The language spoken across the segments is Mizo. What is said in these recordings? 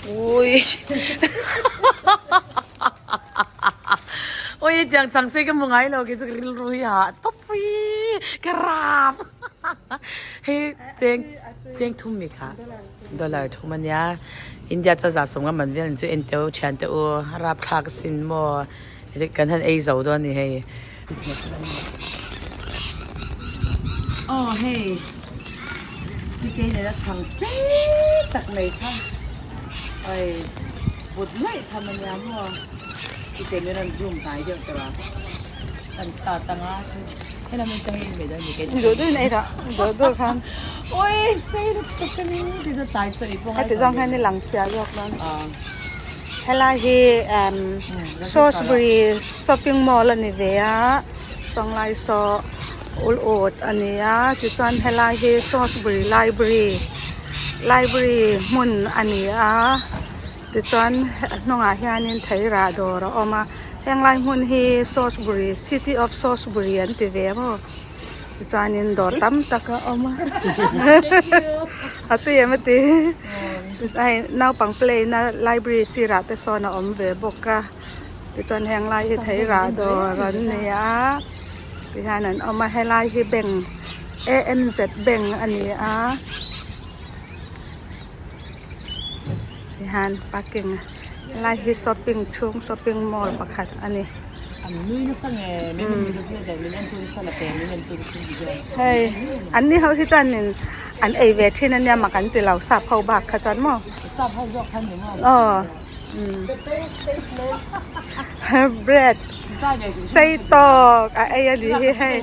Ui Ui tiang chang sei ka hmu ngai lo kei chu ka rilru hi hah tawp pui ka rap hei cheng cheng thum mi kha dollar thum ania India chuan zah sawm nga man vel ang chu en teuh thian teh u rapthlak sin maw kan han ei zo dawn a ni hei. Aw hei tikei nena chhang sei tak mai kha ai but laih tham ania maw tikei min rawn zoom hnai deuh tawh a kan start anga helam atang hi inmei dawn a ni kei Duh duh in ei rawh duh duh khan ui sei lutuk ka ni ti chu tlai chaw ei pawh heti zawng hian i lang chhiah zawk dawn Helai hi Salisbury shopping mall a ni ve a sawnglai saw ul ut a ni a tichuan helai hi Salisbury library library hmun a ni a tichuan a hnungah hianin theirah dawr a awm a henglai hmun hi Salisbury city of Salisbury an ti ve maw. Tichuanin dawr tam tak a awm a a tui em a ti hei naupang play na library sirah te sawn a awm ve bawk a tichuan heng lai hi theirah dawr an ni a tihian an awm a helai hi bank A N Z bank a ni a tihian parking helai hi shopping chhung shopping mall pakhat a ni. Hei an ni ho hi chuanin an ei ve thin ania mak an ti lo sap ho bak kha chuan maw aw bread sei tawk a ei a ni hi hei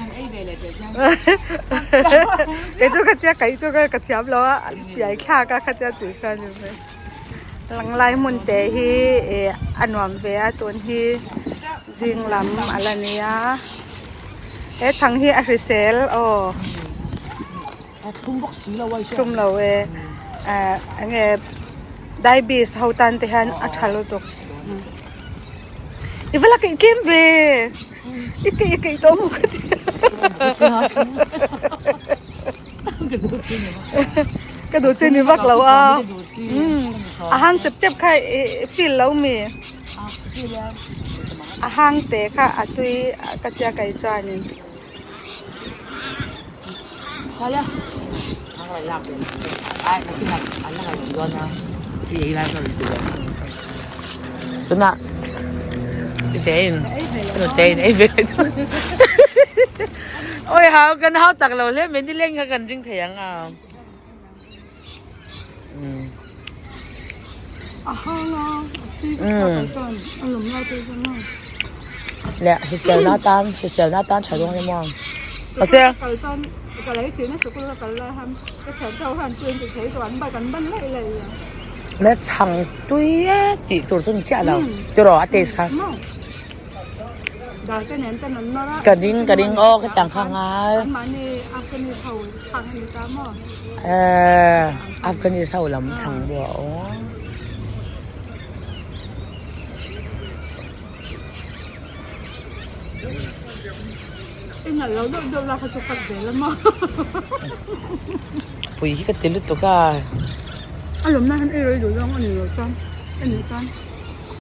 kei chu khatia kaih chu ka thiam lo a piai thlak a khatia tih kha a ni mai. Langlai hmun te hi ih a nuam ve a tun hi zing lam a la ni a he chhang hi a hrisel aw thlum lo e ah eng nge diabetes ho tan te hian a tha lutuk i va la keih tlem ve i keih keih tawh maw ka ti Ka duh chu ni vak lo a a hang chep chep kha i feel lo mi a hang te kha a tui ka tia kai chuanin. Tunah ei ve Oi hau kan hau tak lo hle mai nileng kha kan ring thei ang a. Leh hriselna tan hriselna tan tha dawn emaw mahse leh chhang tui e tih tur chu ni chiah lo tiraw a taste kha. Ka ring ka ring aw ka tang kha ngai eh Afghanis ho lam chhang buah aw. Pui hi ka ti lutuk a.